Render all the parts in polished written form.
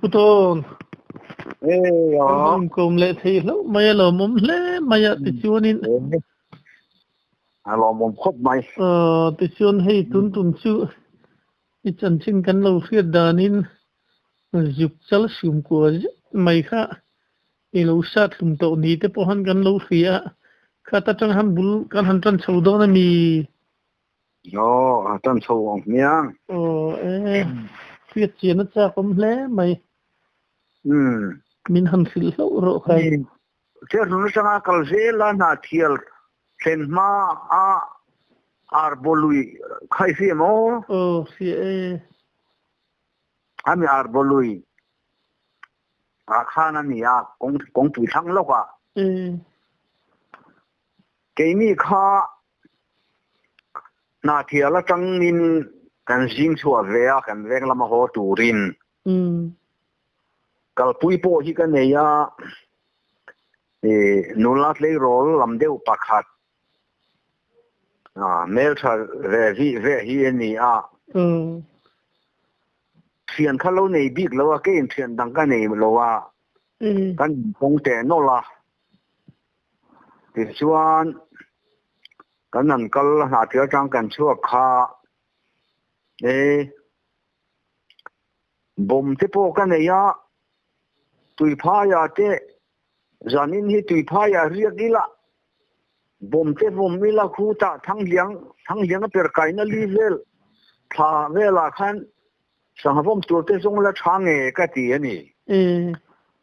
Pu Tawn, Eh, kan aw. han inkawm leh thei hlauh mai a lawmawm hle mai a, tichuanin. A lawmawm khawp mai. Aw, tichuan hei tun tum chu i chanchin kan lo hriat danin zuk chal sum kua zet mai kha i lo sat hlum tawh ni te pawh han kan lo hria a, khat atang han bul kan han tan chho dawn a mi? Aw, a tan chho ang hmiang. Aw e, hriat chian a chak awm hle mai. Umm. Min han hrilh hlauh rawh khai. Thilhlun atanga kal zel a hna thial thlen hma a Arbolui kha i hria maw? Aw, hria e. Ami Arbolui ah khan a ni a, kawngpui thlang lawk ah. Keini kha hna thial atangin kan zing chhuah ve a, kan veng lama haw turin. Kalpui pawh hi ka nei a, nula tleirawl lam deuh pakhat hmeltha ve vih ve hi a ni a. Thian kha lo nei bik lo a, keiin thian dang ka nei lo a, kan inpawng teh nawlh a. Tichuan kan han kal a hna thil atang kan chhuak kha e bawm te pawh ka nei a, tuiphaia te zanin hi tuiphaia riak ila bawm te vawm ila khutah thanghliang thanghliang a per kaina li vel thla velah khan Sangha vawm tur te zawng la tha nge ka ti a ni.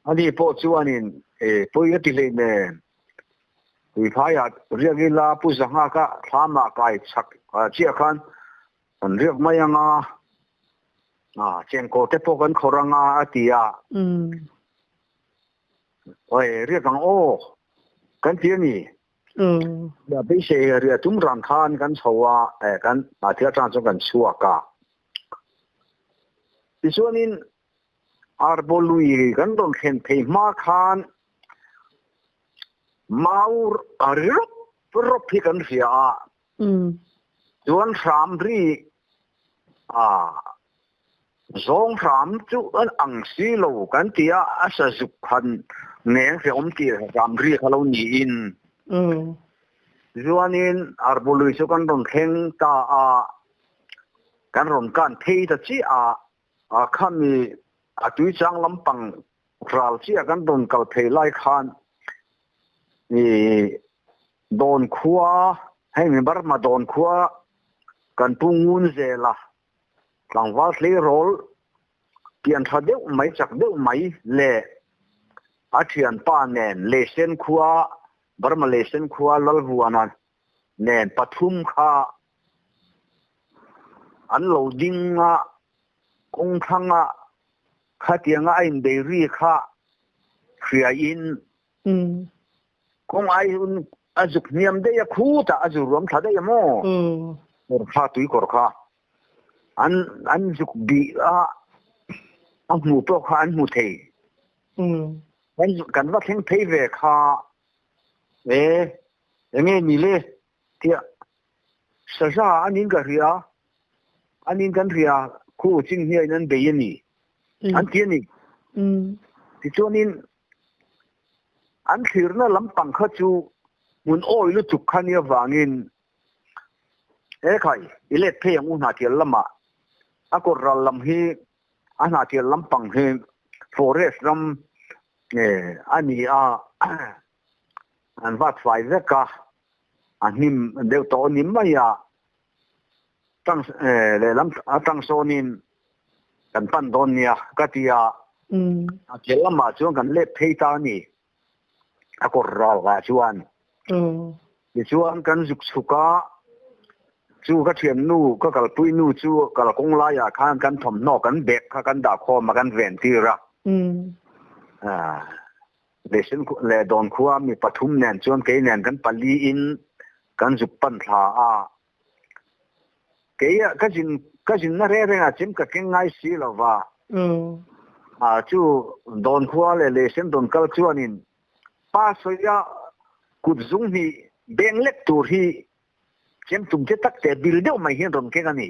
Ani pawh chuanin e pawi a ti hlei nen. Tuiphaiah riak ila Pu Zangha ka thlamah kai chak chiah khan kan riak mai anga, chengkaw te pawh kan khawrh anga a ti a. Oi riak ang aw kan ti a ni. Beisei riah tum rang khan kan chho a, kan thil atang chuan kan chhuak a. Tichuanin Arbolui kan rawn thlen phei hma khan mau a ri rawp rawp hi kan hria a. Chuan hram ri a zawng hram chu an ang si lo kan ti a, a sa zuk han ngeng hrehawm tih hram ri kha lo niin. Chuanin Arbolui chu kan rawn thleng ta a. Kan rawn kan phei ta chiah a, a khami a tuichang lampang ral chiah kan rawn kal phei lai khan i dawn khua hei mi Burma dawn khua kan pu ngun zel a, tlangval tleirawl pian tha deuh mai chak deuh mai leh a thianpa nen Leisen khua Burma Leisen khua Lalvuana nen pathum kha an lo ding a, kawng thlanga khatianga a inbei ri kha hriain kawng ai hun a zuk hniam daih a, khutah a zu ruam thla daih a maw? Kawr kha tui kawr kha an an zuk bih a, a hmuh pawh kha an hmu thei. Kan va thleng phei ve kha e enge ni le tiah saza an in ka hria an in kan hria khu ching hian an bei a ni an ti a ni. Tichuanin an thlirna lampang kha chu hmun awi lutuk kha nia vangin he khai i let phei ang u hnahtial lamah a kawr ral lam hi a hnahtial lampang hi forest ram a ni a. An vat fai vek a, a hnim deuh tawh a ni mai a, tang lehlam atang sawnin kan pan dawn nia ka ti a, a tel lamah chuan kan let phei ta a ni, a kawr ral ah chuan. Tichuan kan zuk chhuk a, chu ka thiannu ka kalpui nu chu kalkawng laiah khan kan thawmhnaw kan bag kha kan dah khawm a kan ven tir a. Lehsen leh dawn khua mi pathum nen chuan kei nen kan pali in kan zuk pan thla a. Kei ka zin ka zinna reng reng ah chem ka keng ngai si lo va. A chu dawn khua leh lehsen dawn kal chuanin pa sawia kut zung hnih beng lek tur hi chem tum te tak te bil deuh mai hian rawn keng a ni.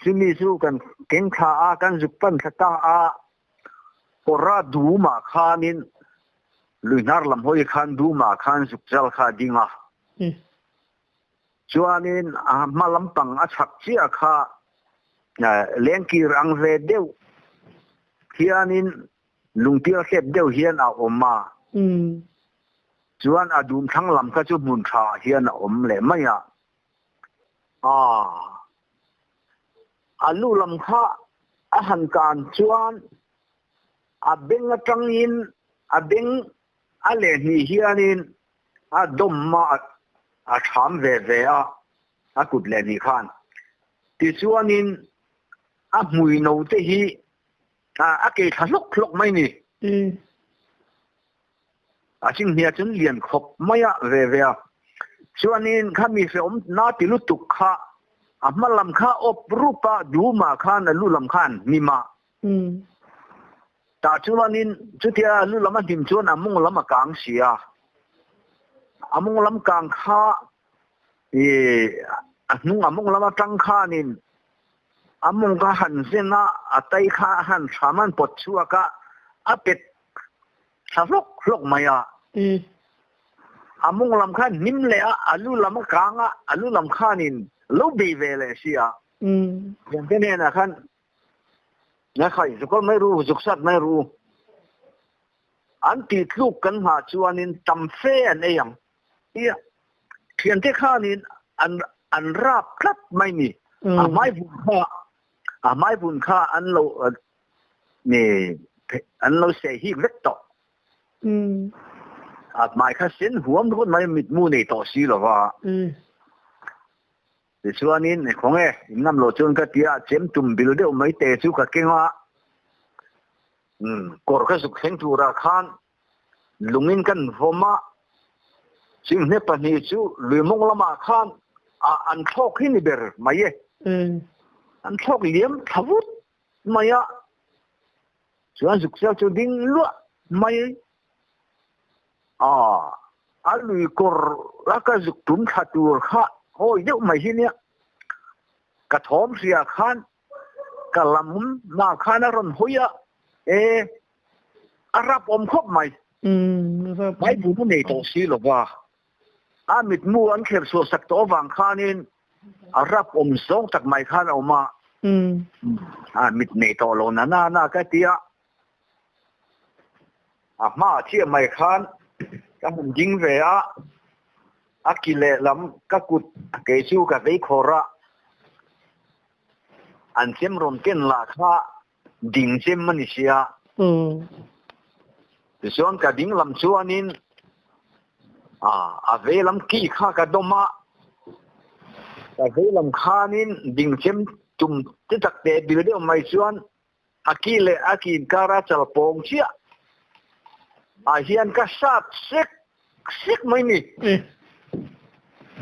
Chumi chu kan keng thla a, kan zuk pan thla ta a, kawra dumah khanin lui hnar lam hawi khan dumah khan zuk chal kha a ding a. Chuanin a hma lampang a chhak chiah kha lengkir ang ve deuh hianin lungtial hlep deuh hian a awm a. Chuan a dum thlang lam kha chu hmun tha hian a awm leh mai a. A lu lam kha a han kan chuan a beng atangin a beng a leh hnih hianin a dawm a a tham ve ve a, a kut leh hnih khan. Tichuanin a hmui no te hi a ke thla hlawk hlawk mai ni. A chinghnia chuan lian khawp mai a ve ve a. Chuanin kha mi hrehawm na ti lutuk kha a hma lam kha awp rup a, Duma khan a lu lam khan hnim a. Tah chuanin chutia a lu lam a hnim chuan a mawng lam a kang si a. A mawng lam kang kha ih a hnung a mawng lam atang khanin a mawng kha han zen a, a tai kha a han hram a, an pawt chhuak a, a pet Thla hlawk hlawk mai a. A mawng lam khan hnim leh a, a lu lam a kang a, a lu lam khanin lo bei ve leh si a. Thiante hnenah khan, Nga khai, zuk mai ru, zuk sat mai ru. An tih tluk kan nghah chuanin tam fe an ei ang. Tia, thiante khanin an an rap tlat mai ni. A hmai vun kha, a hmai vun kha an lo Nge an lo seh hik vek tawh. A hmai kha sen huam ringawt mai mitmu nei tawh si lo va. Tichuanin khaw nge in ngam loh chuan ka ti a, chem tum bil deuh mai te chu ka keng a, kawr ka zuk thleng turah khan lungin kan vawm a, chinghne pahnih chu lui mawng lamah khan an thlawk hi ni ber mai e. An thlawk liam thla vut mai a, chuan zuk chal chu ding luah mai a, a lui kawr a ka zuk tum thla tur kha hawi deuh mai hi nia, ka thawm hria khan ka lam mah khan a rawn hawi a, e a rap awm khawp mai, mai bum a nei tawh si lo va, a mitmu an thler chhuah sak tawh avang khanin a rap awm zawng tak mai khan a awm a, a mit nei tawh lo na na na ka ti a, a hmaah chiah mai khan ka han ding ve a, a ki lehlam ka kut kei chu ka vei khawr a, an chem rawn ken lah kha ding chem a ni sia. Tichuan ka ding lam chuanin a vei lam ki kha ka dawm a, ka vei lam khanin ding chem tum ti tak teh bil deuh mai chuan a ki leh a ki inkar a chal pawng chiah ah hian ka sat sek sek mai ni.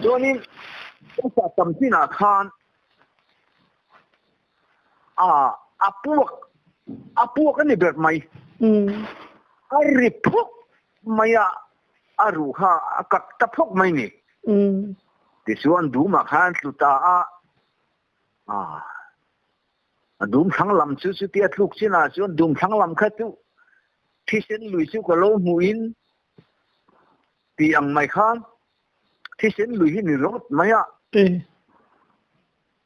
Chuanin ka sat tam chinah khan A, a puak, a puak a ni ber mai. A ri phawk mai a, a ruh kha a kak ta phawk mai ni. Tichuan dumah khan tlu ta a, a dum thlang lam chu chutia tluk chinah chuan dum thlang lam kha chu thisen lui chu ka lo hmuhin tih ang mai khan thisen lui hi ni rawt mai a.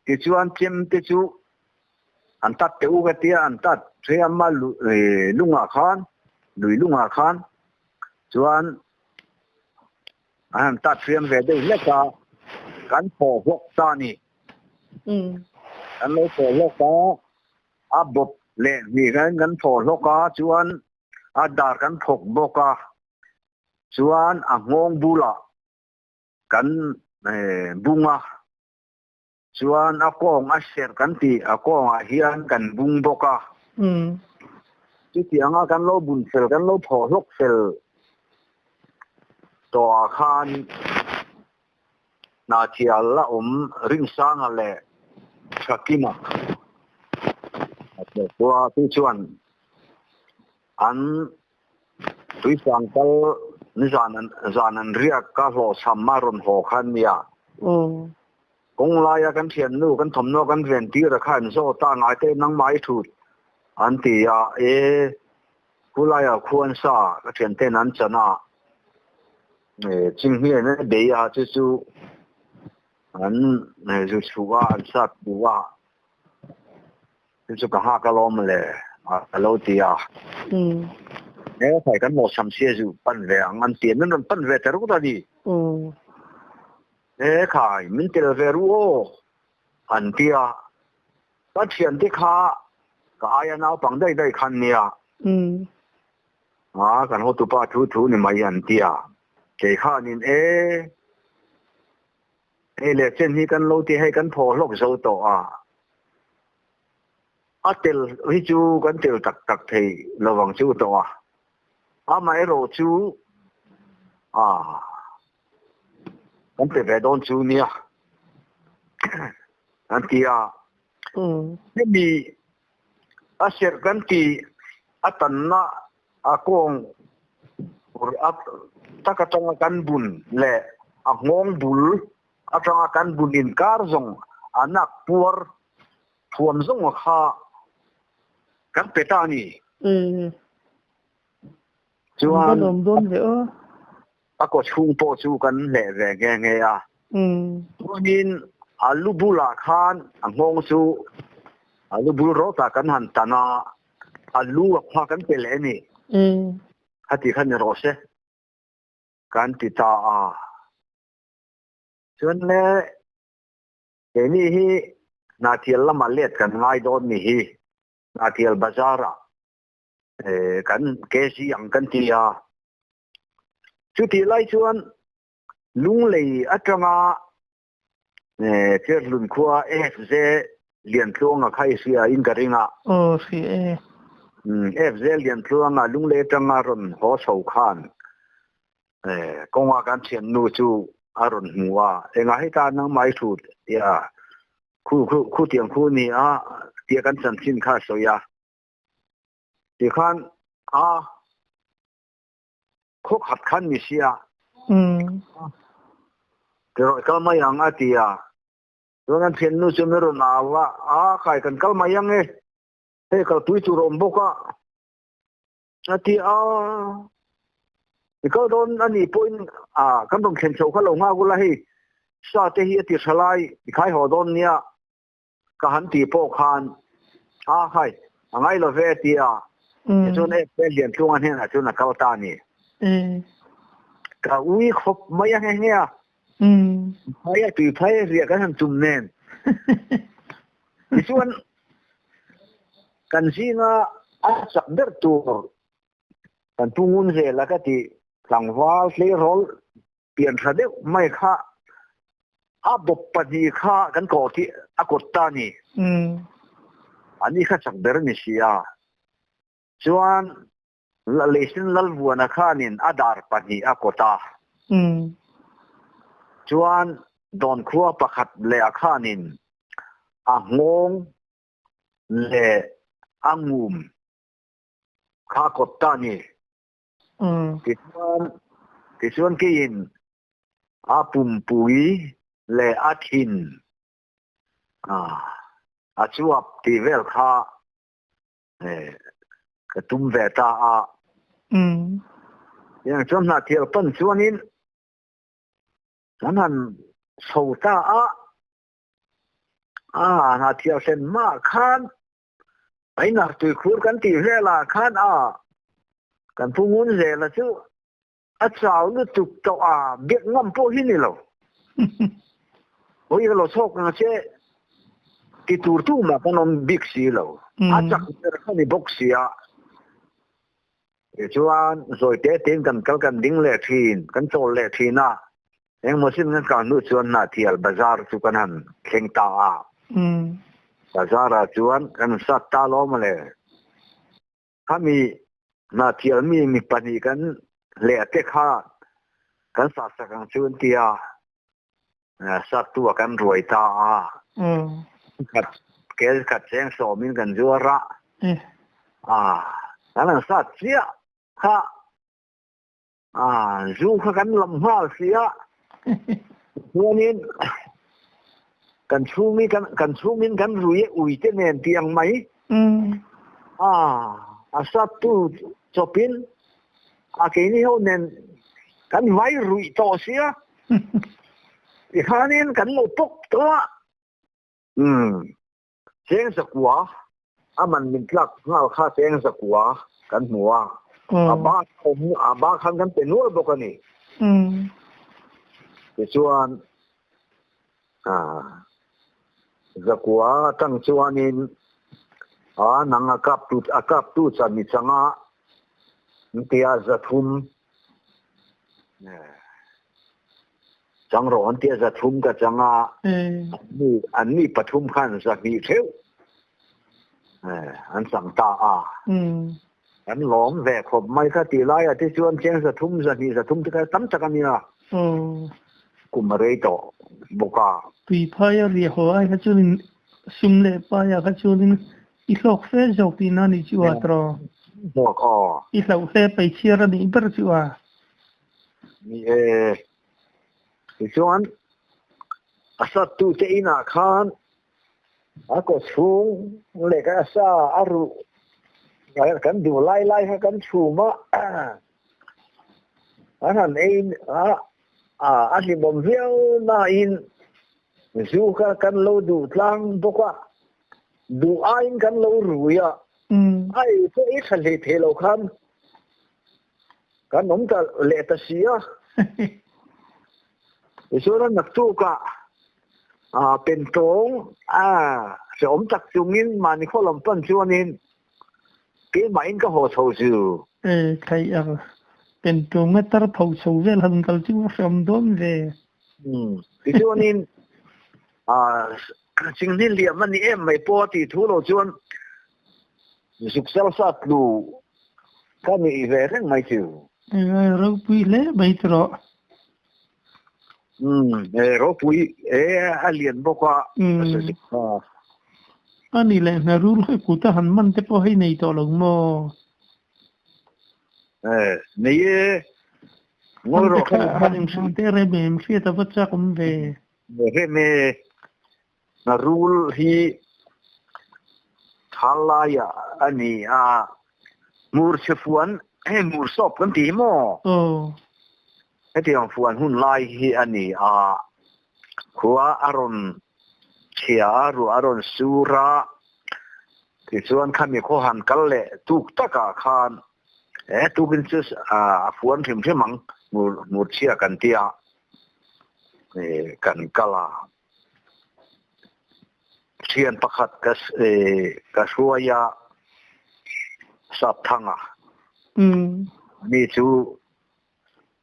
Tichuan chem te chu an tat teh u ka tia, an tat hriam a lungah khan, lui lungah khan chuan an han tat hriam ve deuh hlek a, kan thaw hlawk ta a ni. Kan lo thaw hlawk a, a bawp leh hnih khan kan thaw hlawk a, chuan a dar kan thawk bawk a, chuan a nghawng bulah kan bung a. Chuan a kawng a serh kan tih a kawngah hian kan bung bawk a. Chutianga kan lo bun fel, kan lo thawh hlawk fel tawhah khan Hnahchhiah la awm Rinsanga leh Thakima khua te chuan an tuisang kal nizan an zan an riak ka hlawhchham a rawn haw khan nia. Kawng laia kan thiannu kan thawmhnaw kan ven tir a khan zawt a ngai te nangmah i thut an ti a, e khulaiah khuan sa ka thianten an chan a, e chinghnian a bei a chu chu an zu chhuh a an sat duh a, chu chu ka nghak alawm le a lo ti a. E khai kan hlawhchham sia zu pan ve ang an ti a, min rawn pan ve ta ruk a ni. He khai, min tel ve ru aw, an ti a. Ka thiante kha ka aia naupang daih daih khan nia. A, kan hotupa thu thu ni mai an ti a. Kei khanin e, hei leh chen hi kan lo ti hei kan thaw hlawk zo tawh a. A tel hi chu kan tel tak tak thei lovang chu tawh a. Amaherawh chu a kan pe ve dawn chu nia an ti a. Hemi a serh kan ti a tanna a kawng a tak atanga kan bun leh a nghawng bul atanga kan bun inkar zawng a nak puar Thuam zawng a kha kan pe ta a ni. Chuan a kaw chhung pawh chu kan hleh ve nghe nghe a. Chuanin a lu bulah khan a nghawng chu a lu bul rawtah kan han tan a, a lu a kha kan pe leh a ni. Khati kha ni rawh se kan ti ta a. Chuan le Keini hi Hnathial lama let kan ngai dawn ni hi Hnathial Bazar ah kan KC ang kan ti a. Chutih lai chuan Lunglei atanga Cherhlun khua FZ Liantluanga kha i hria in ka ring a. Aw hria e. FZ Liantluanga Lunglei atanga rawn haw chho khan Kawnga kan thiannu chu a rawn hmu a, engah heta nangmah i thut tia khu khu khu tiang khu ni a tia kan chanchin kha a sawi a. Tikhan a khaw khat khan ni sia ti rawh i kal mai ang a ti a. Chuan kan thiannu chu mi rawn au a, a kai kan kal mai ang e, hei kalpui tur a awm bawk a. A ti a, i kal dawn a nih pawhin a kan rawn thlen chho kha lo nghak ula hei sa te hi a ti tha lai i khai haw dawn nia ka han tih pawh khan a khai a ngai lo ve a ti a, tichuan e Pe Liantlunga hnenah chuan a kal ta a ni. Ka ui khawp mai a nghe nghe a, phai a tui phai a riah kan han tum nen. Tichuan Kan zinga a chak ber tur kan pu ngun zel a ka ti tlangval tleirawl pian tha deuh mai kha a bawp pahnih kha kan kawh tih a kawt ta a ni. Ani kha chak ber a ni si a. Chuan Leisin Lalvuana khanin a dar pahnih a kawt a. Chuan Dawnkhua pakhat leh a khanin a nghawng leh a ngum kha a kawt ta a ni. Tichuan, tichuan keiin a pumpui leh a thin a chuap tih vel kha ka tum ve ta a. Tiang chuan hnahthial pan chuanin kan han chho ta a. A hnathial hlen hmaah khan a inah tuikhur kan tih velah khan a kan pu ngun zela chu a chau lutuk tawh a, biak ngam pawh hi ni lo. Hawi ka lo chhawk ang che ti tur tu mah kan awm bik si lo. A chak ber kha ni bawk si a. Tichuan zawi te tein kan kal kan ding leh thin, kan chawl leh thin a. Engmaw sin kan kal hnu chuan Hnathial bazar chu kan han thleng ta a. Bazar ah chuan kan sat ta lo mawle. Khami Hnathial mi mi pahnih kan hleh te kha kan sat sak ang chu an ti a. Sat tu ah kan ruai ta a. Khat kel khat cheng sawm in kan zuar a. Kan han sat chiah kha. A, zu kha kan lam nghal si a. Chuanin Kan chhungin kan kan chhungin kan rui e ui te nen tih ang mai. A a sat tu chawpin a keini ho nen kan vai ruih tawh sia. Tikhanin kan lo pawk tawh a. Umm cheng zakua a man min tlak nghal kha cheng zakua kan hmu a. A ba a ba khan kan pe nual bawk a ni. Tichuan Zakua atang chuanin a nang a kap tu a kap tu chan i changa tia zathum chang rawh an tia zathum ka changa an ni pathum khan zahnih theuh an chang ta a. Kan lawm ve khawp mai kha tih laiah te chuan cheng zathum zahnih zathum te kha tam tak a nia. Kum a rei tawh bawk a. Tuiphaia riah haw ai kha chuanin sum leh paia kha chuanin i hlawk fe zawk tihna a nih chu a tawh. Zawk aw. I hlauh hle peichhiar a nih ber chu a. Ni e. Tichuan a sattute inah khan A kaw chhung leh ka sa a ruh kan duh lai lai kha kan chhum a, an han ei a, a hlimawm viau nain zu kha kan lo duh tlang bawk a, duh aiin kan lo rui a, a ei pawh ei tha hlei thei lo khan kan awm ta leh ta si a. Tichuan a naktukah Pentawng a hrehawm tak chungin mahni khaw lam pan chuanin keimahin ka haw chho chu. E, thlai ang. Pentawng a tar pho chho vel han kal chu hrehawm dawn ve. Tichuanin Chinghnih liam a ni em mai pawh a tih thu lo chuan zuk salsa tlu ka nih ve reng mai chu. E, ropui hle mai tawh. Umm e ropui e a lian bawk a A ni leh hna rul hi kut a han man te pawh hei nei tawh lo maw? E nei e ngawi rawh kha han inhrilh teh rem em hriat a va chak awm ve. Rem e hna rul hi thal laiah a ni a Hmur chhe fuan, hei hmur sawp kan ti hi maw? Aw. Hetiang fuan hun lai hi a ni a, khua a rawn chhia a, ruah a rawn sur a, tichuan khami khaw han kal leh tuk takah khan he tukin chu a fuan hrim hrim ang, hmur chhia kan ti a, kan kal a. Thian pakhat ka ka hruai a, Sapthanga. Mi chu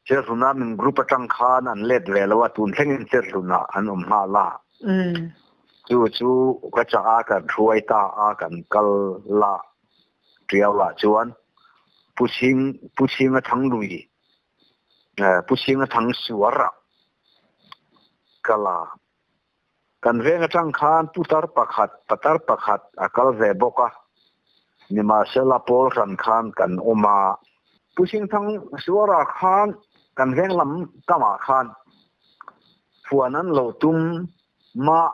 Cherhluna min group atang khan an let ve lo a, tun thlengin Cherhluna an awm nghal a. Chu chu ka chah a, kan hruai ta a, kan kal la Tiau lah chuan Pu Chhing Pu Chhinga Thanglui Pu Chhinga Thang Suar ah kal a. Kan veng atang khan putar pakhat, patar pakhat a kal ve bawk a, nimahsela pawl hran khan kan awm a. Pu Singthang Suara khan kan veng lam kamah khan fuan an lo tum mah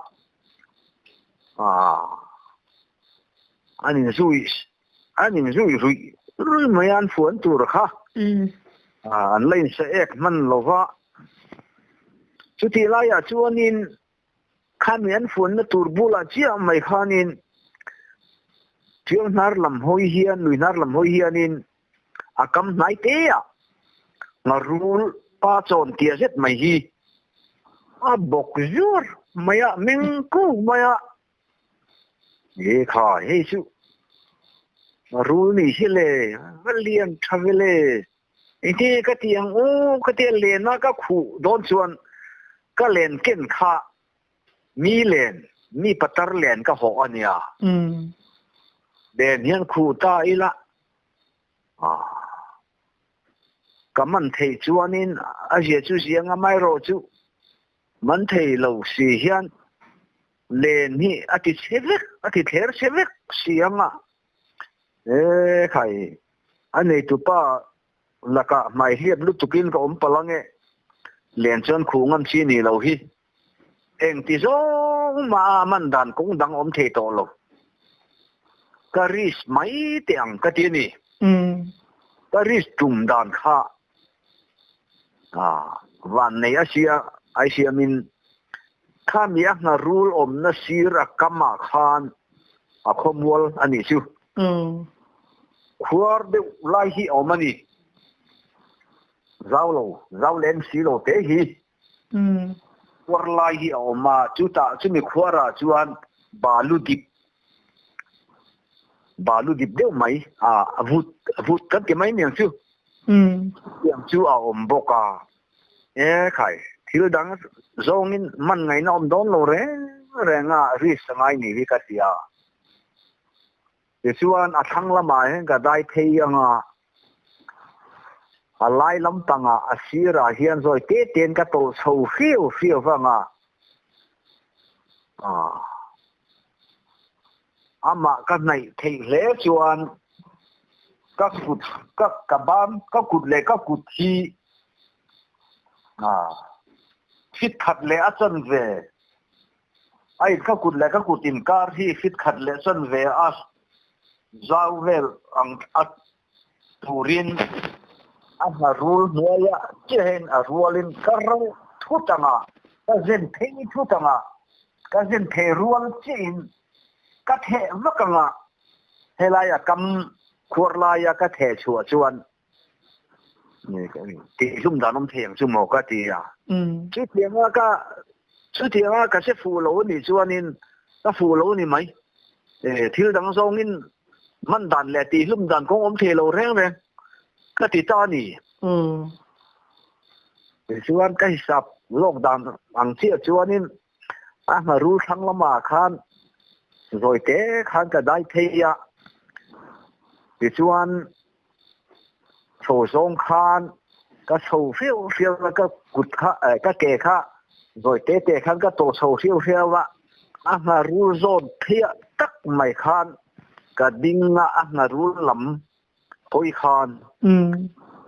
a, an inzui an inzui ruih ruih mai a, an fuan tur kha an la insa ek hman lo va. Chutih laiah chuanin khami an fuanna tur bulah chiah mai khanin Ṭiau hnar lam hawi hian, lui hnar lam hawi hianin a kam hnai te a, ngarul pa chawn tia zet mai hi a bawk zuar mai a, meng kuk mai a. E kha hei chu ngarul ni hi le, va lian tha ve le. Engtin ka ti ang u ka tia lena ka khuh dawn chuan ka len ken kha mi len mi patar len ka hawh a nia. Len hian khuh ta ila ka man theih chuanin a zia chu zia nga mai rawh chu man thei lo si hian len hi a ti chhe vek a ti thler chhe vek si anga e khai A neitupa lakah hmai hliap lutukin ka awm palh ange, len chuan khuh ngam chi ni lo hi. Engti zawng kawng mah a man dan kawng dang awm thei tawh lo. Ka risk mai teh ang ka ti a ni. Ka risk tum dan kha van nei a sia ai siamin khami a ngharul awmna sir a kamah khan a khawmual a nih chu. Khuar deuh lai hi a awm a ni. Zau lo, zau lem si lo te hi. Khuar lai hi a awm a, chutah chumi khuarah chuan balu dip, balu dip deuh mai, a vut, vut kan ti mai niang chu. Tiang chu a awm bawk a. E khai, thil dang zawngin man ngaihna awm dawn lo reng reng a, risk a ngai ni hi ka ti a. Tichuan a thlang lamah hian ka dai phei ang a, a lai lampangah a sirah hian zawi te tein ka tawlh chho hriau hriau vang a, amah ka hnaih theih hle chuan ka kut ka ka ban ka kut leh ka kut hi fit khat leh a chanve. A in ka kut leh ka kut inkar hi fit khat leh chan ve a, zau vel ang a turin a hna rul hnuaia chiahin a rualin ka rauh thut ang a, ka zen phei thut ang a, ka zen phei rual chiahin ka theh vak ang a, helaia kam khuar laia ka theh chhuah chuan Tihhlum dan awm thei ang chu maw ka ti a. Chutianga ka chutianga ka hre fuh lo anih chuanin ka fuh lo a ni mai. Thil dang zawngin man dan leh tihhlum dan kawng awm thei lo reng reng ka ti ta a ni. Tichuan ka hisap lawk dan ang chiah chuanin A hmarul thlang lamah khan zawi te khan ka dai phei a, tichuan chho zawng khan ka chho hriau hriau a, ka kut kha ka ke kha zawi te te khan ka tawh chho hriau hriau a, a hmarul zawn phiah tak mai khan ka ding a, a hmarul lam hawi khan.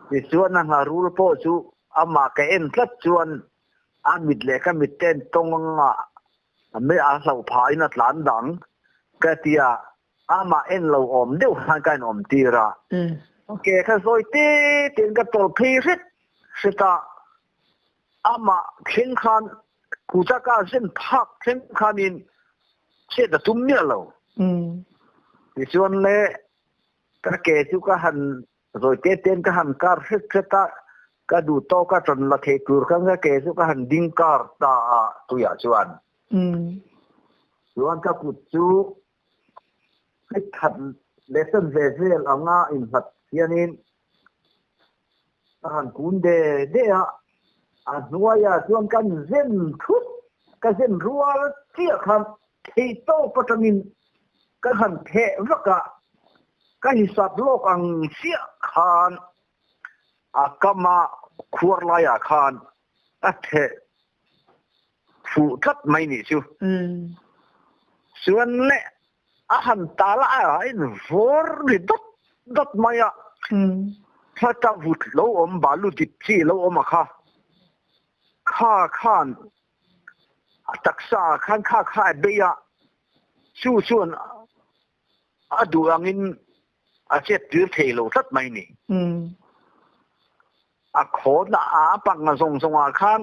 Tichuan a hmarul pawh chu amah ka en tlat chuan A mit leh ka mit ten tawng anga a mei a hlauh phahin a tlan dang ka ti a, amah en lo awm deuh khan ka inawm tir a. Ka ke kha zawi te tein ka tawlh phei hret hret a, amah thleng khan kuta ka zen phak thleng khanin chet a tum miah lo. Tichuan le ka ke chu ka han Zawi te tein ka han kar hret hret a, ka duh tawk a rawn la thei tur khan ka ke chu ka han ding kar ta a tuiah chuan. Chuan ka kut chu hrit khat leh chan ve vel anga innghat hianin ka han kun de de a, a hnuaiah chuan kan zen thut, ka zen rual chiah khan thei tawp atangin ka han theh vak a, ka hisap lawk ang chiah khan a kama khuar laiah khan a theh fuh tlat mai nih chu. Chuan le a han tal a a invawr ri dawt dawt mai a, thlata vut lo awm balu dip chi lo awm a kha, kha khan a taksa ah khan kha kha a bei a, chu chuan a duh angin a chet tir thei lo tlat mai ni. A khawn a pang a zawng zawng ah khan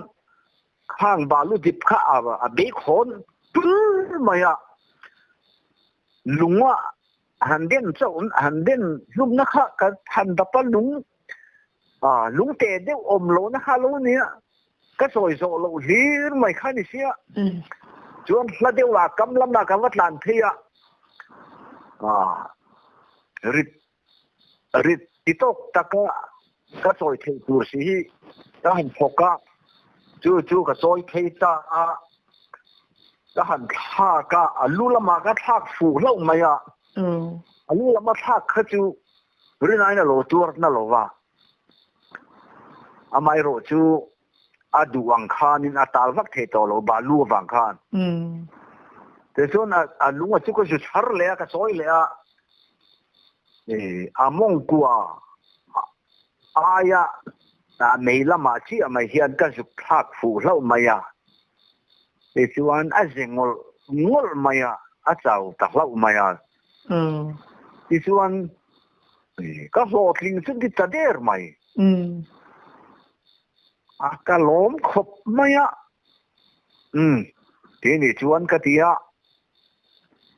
khang balu dip kha a bei khawn tul mai a, lung a han den chauh han den hlumna kha ka han dap a lung lung te deuh awm lo na kha lo nia ka sawi zawh loh hlir mai kha ni sia chuan hla deuh ah kam lam ah ka va tlan phei a rit rit ti tawk taka ka sawi theih tur si hi ka han thawk a chu chu ka sawi phei ta a ka han thlak a a lu lamah ka thlak fuh hlauh mai a a lu lama thlak kha chu rinain a lo tuar na lo va Amaherawh chu a duh ang khanin a tal vak thei tawh lo balu avang khan. Tichuan a lung a chu ka zu chhar leh a, ka sawi leh a, a mawngkua aia mei lamah chiah mai hian ka zuk thlak fuh hlauh mai a. Tichuan a ze ngawlh. ngawlh mai a, a chau ta hlauh mai a. Tichuan, ka hlawhtling chu ti ta der mai. A ka lawm khawp mai a. Umm, ti nih chuan ka ti a.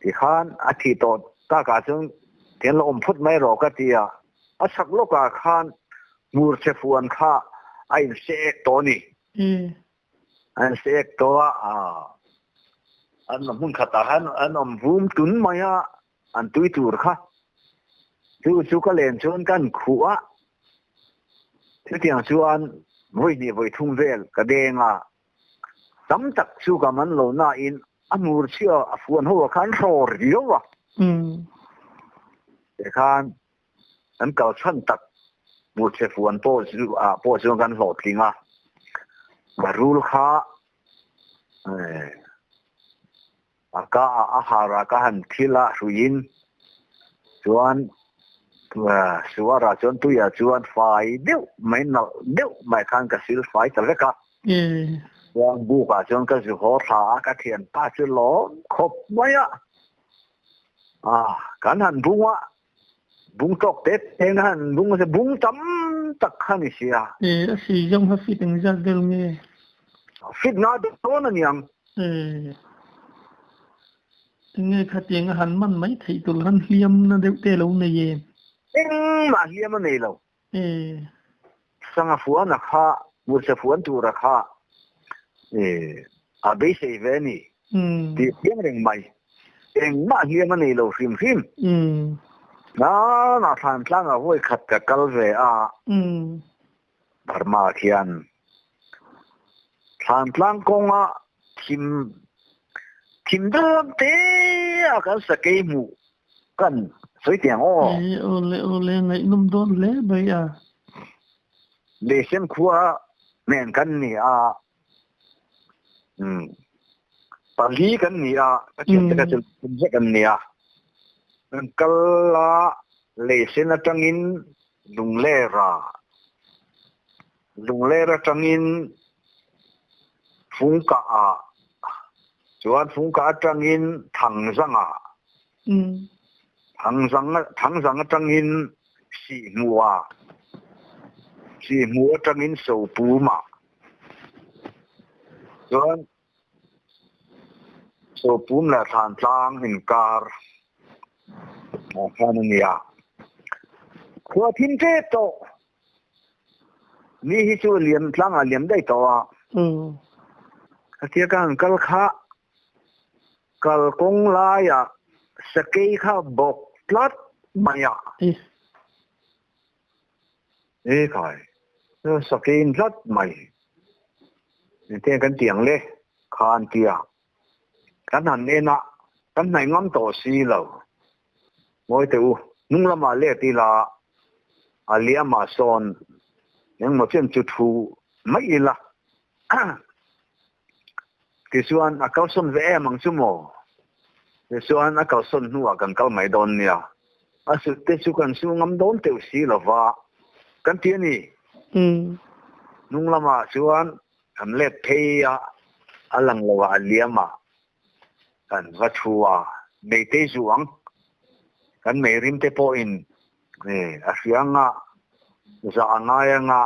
Tikhan a thih tawh takah chuan tian la awm phawt mai rawh ka ti a. A chhak lawkah khan hmurchhe fuan kha a insek tawh a ni. An sek tawh a, an hmun khatah khan an awm vum tun mai a, an tui tur kha. Chu chu ka len chuan kan khuh a, chutiang chuan vawi hnih vawi thum vel ka deng a, tam tak chu ka man lo nain a hmur chhia a fuan ho ah khan hrawr riau a. Tikhan Kan kal chhan tak hmurchhe fuan pawh chu ah pawh chuan kan hlawhtling a, rul kha a ka ah a har ah ka han thil a hruiin chuan suar ah chuan tui ah chuan fai deuh mai nalh deuh mai khan ka sil fai ta vek a. Chuan buk ah chuan ka zu haw thla a, ka thianpa chu lawm khawp mai a. Kan han bung a, bung tawk te te na han bung a, bung tam tak kha ni sia. E, a si zawng kha fit engzat vel nge? Fit nga dawn a niang. E, enge khatiang a han man mai theih tur khan hliam na deuh te lo nei em? Engmah hliam a nei lo. E. Sanga fuan a kha, Mursa fuan tur a kha, e, a beisei ve a ni tih chiang reng mai. Engmah hliam a nei lo hrim hrim. Nana thlan tlangah vawi khat ka kal ve a, Burma khian thlan tlang kawnga thim thim dawn te a kan sakei hmuh Kan sawi teh ang aw. Ee awle awle ngaihnawm dawn hle mai a. Leisen khua nen kan ni a, umm pali kan ni a, ka thiante kha chu kum zet an ni a. Kan kal a, Leisen atangin Lunglera, Lungler atangin Fungkah ah, chuan Fungkah atangin Thangzangah, Thangzang atangin Sihhmuhah, Sihhmuh atangin Sopumah, chuan Sopum leh Thlantlang inkar ah khan a ni a. Khua thim tep tawh. Ni hi chu liam tlangah liam daih tawh a. Khatia ka han kal kha kalkawng laiah sakei kha bawk tlat mai a. E khai, sakei in tlat mai. Engtiang kan ti ang le kha an ti a. Kan han en a, kan hnaih ngam tawh si lo. Ngawi teh u, hnung lamah let ila, a liamah sawn engmaw chen chu thu mai ila. Tichuan a kalsawn ve em ang chu maw? Tichuan a kalsawn hnuah kan kal mai dawn nia. A sut te chu kan su ngam dawn teuh si lova kan ti a ni. Hnung lamah chuan kan let phei a, a lang lo a, a liam a, kan va thu a, meitei zu ang, kan meirim te pawhin a hria anga, zah a ngai anga,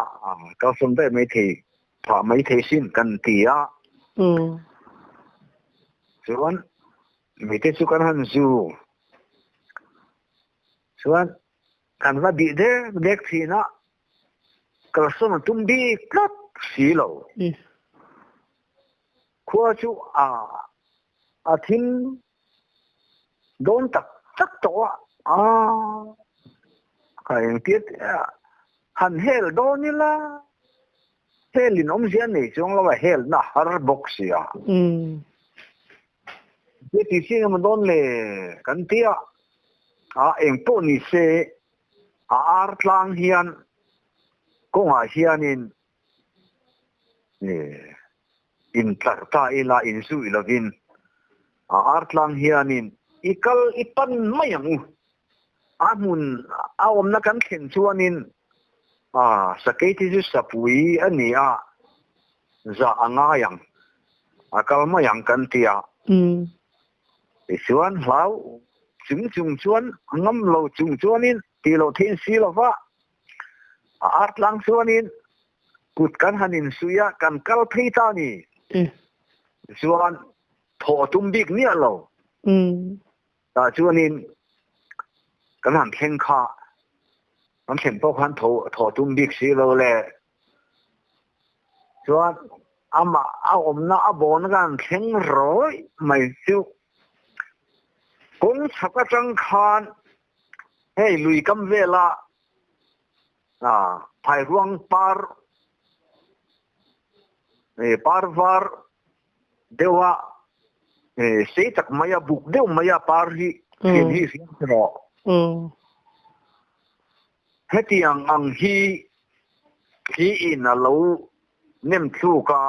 kalsawn daih maithei, phah maithei sin kan ti a. Chuan meitei chu kan han zu, chuan kan va bih dek dek thin a, Kalsawn a tum bik tlat si lo. Khua chu a a thim dawn tak tak tawh a, a ka engtir han hel dawn ila hel in awmzia nei chuang lo a, hel na har bawk si a. He ti si emaw dawn le kan ti a, a eng pawh ni se a ar tlang hian kawngah hianin intlar ta ila inzui lovin a ar tlang hianin i kal i pan mai ang u. A hmun a awmna kan thlen chuanin a sakei te chu sapui a ni a, zah a ngai ang, a kal mai ang kan ti a. Tichuan hlau chung chung chuan ngam lo chung chuanin tih loh theih si lova a ar tlang chuanin kut kan han insuih a, kan kal phei ta a ni. Tichuan thawh a tum bik miah lo. Tah chuanin kan han thleng kha, kan thlen pawh khan thawh tum bik si lo le. Chuan amah a awmna a bawhna kan thleng rawih mai chu kawng chhak atang khan hei lui kam vela phairuang par par var deuha sei tak maia buk deuh maia par hi thian hi hriat rawh. Hetiang ang hi thliin a lo nem thluk a,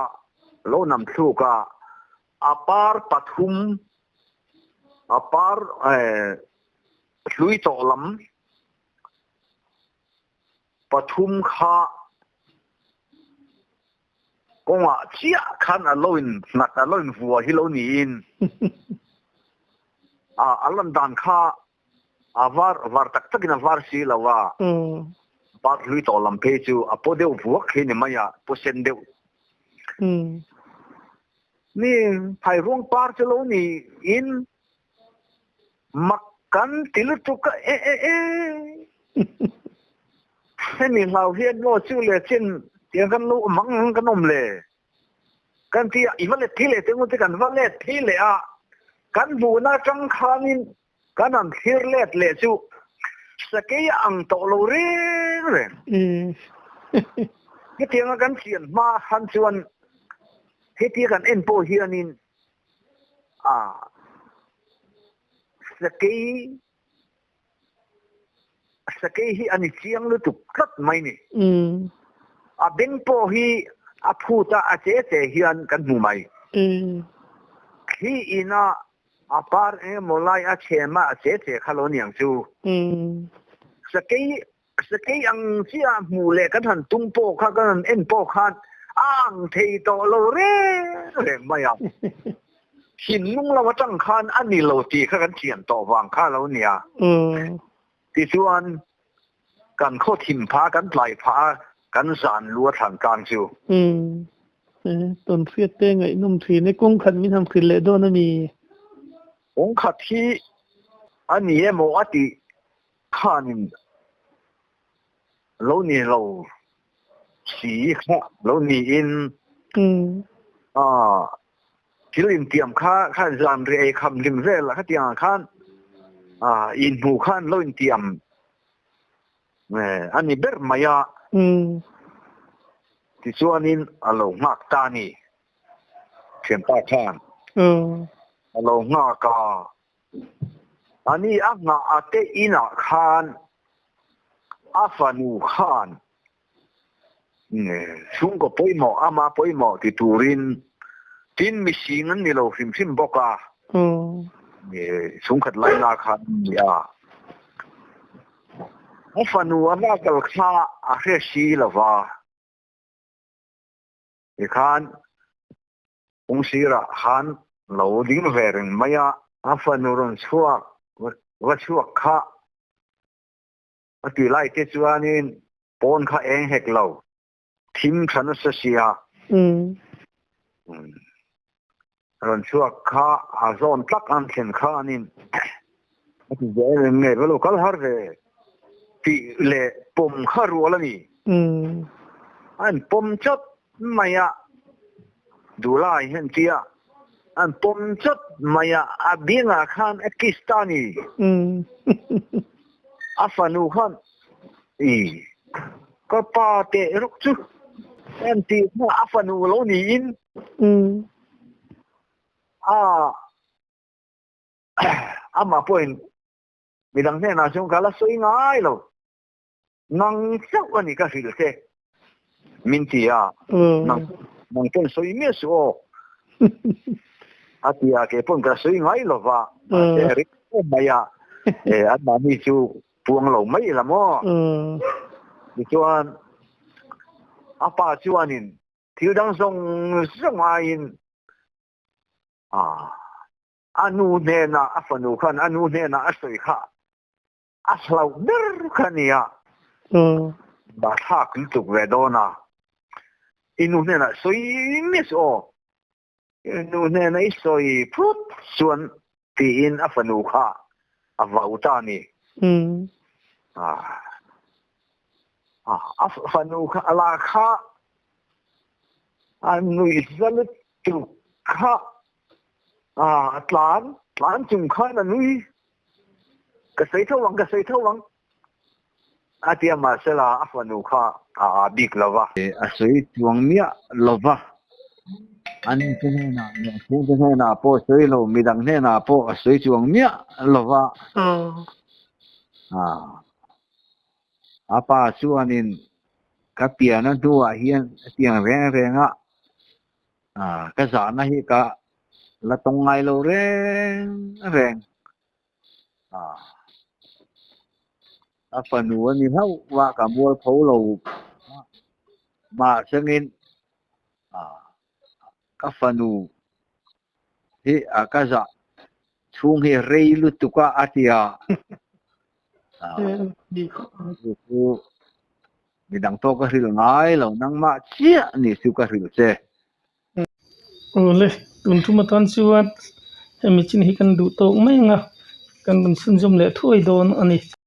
lo nam thluk a, a par pathum, a par hlui tawh lam pathum kha kawngah chiah khan a lo in nghat, a lo in vua hi lo niin a lan dan kha A var var tak takin a var si lo a, par hlui tawh lam phei chu a paw deuh vuak khi ni mai a, paw sen deuh. Ni phairuang par chu lo ni in mak kan ti lutuk a e e e. Hemi hlau hian maw chu le chin tiang kan lo awm ang kan awm le. Kan ti a, i va let phei leh teh ngawt te kan va let phei leh a, kan hmuhna atang khanin kan han thlir let leh chu sakei a ang tawh lo reng reng. Hetianga kan chian hma han chuan hetia kan en pawh hianin a sakei Sakei hi a ni chiang lutuk tlat mai ni. A beng pawh hi a phut a, a che che hian kan hmu mai. Thli ina a par eng emaw lai a chhem a, a che che kha lo niang chu. Sakei sakei ang chiah hmuh leh kan han tum pawh kha, kan han en pawh khan a ang thei tawh lo reng reng mai a. Thinlung lo atang khan a ni lo tih kha kan thiam tawh vang kha lo nia. Tichuan, kan khaw thim pha, kan tlai pha a, kan zan lu a thlan tlang chu. Tawn hriat te ngaihnawm thin e, kawng khat min han hrilh leh dawn a mi? Kawng khat hi a ni emaw a tih khanin lo ni lo si kha lo niin thil intiam kha khan zan ri ei kham hlim vel a khatiang ah khan inhmuh khan lo intiam a ni ber mai a tichuanin a lo nghak ta a ni thianpa khan a lo nghak a. Ani a nghah a te inah khan a fanu khan chhungkaw pawimawh ama pawimawh ti turin tin mihring an ni lo hrim hrim bawk a, chhungkhat laina khan an ni a. A fanu a va kal kha a hre si lo va. Tikhan kawng sirah khan lo ding ve reng mai a. A fanu rawn chhuak va chhuak kha a ti lai te chuanin pawn kha eng hek lo, thim tha nasa sia. Rawn chhuak kha a zawn tlak an thlen khanin a ti ve em em nge va lo kal har ve tih leh pawm kha rual a ni. An pawm chawt mai a, duhlai hian tia an pawm chawt mai a, a biangah khan a kiss ta a ni. A fanu khan i ka pa teh rawk chu an tih kha a fanu lo niin a amah pawhin midang hnenah chuan ka la sawi ngai lo nang chauh a ni ka hrilh che min ti a nang nang pawn sawi miah suh aw a ti a kei pawn ka sawi ngai lo va mahse a ring em mai a anmahni chu puang lo mai ila maw tichuan a pa chuanin thil dang zawng zawng aiin. A nu hnenah a fanu khan a nu hnenah a sawi kha a hlauh ber kha a nia. Ba thlak lutuk ve dawn a. I nu hnenah sawi miah suh aw. I nu hnenah i sawi phut chuan tiin a fanu kha a vau ta a ni. A fanu kha a la kha a nuihza lutuk kha a tlan tlan chung khan a nui. Ka sawi tho ang, ka sawi tho ang a ti a, mahsela a fanu kha a a bik lo va. A sawi chuang miah lo va, an te hnenah leh chhungte hnenah pawh a sawi lo, midang hnenah pawh a sawi chuang miah lo va. A pa chuanin ka piana hnuah hian hetiang reng renga ka zahna hi ka la tawng ngai lo reng reng. A fanu a ni hlauh va, ka mualpho lo mahsengin ka fanu hi ka zah chhung hi rei lutuk a a ti a. Chu midang pawh ka hrilh ngai lo, nangmah chiah ni chu ka hrilh che. Awle, tun thum atan chuan hemi chin hi kan duh tawk mai ang a, kan rawn chhunzawm leh thuai dawn a ni.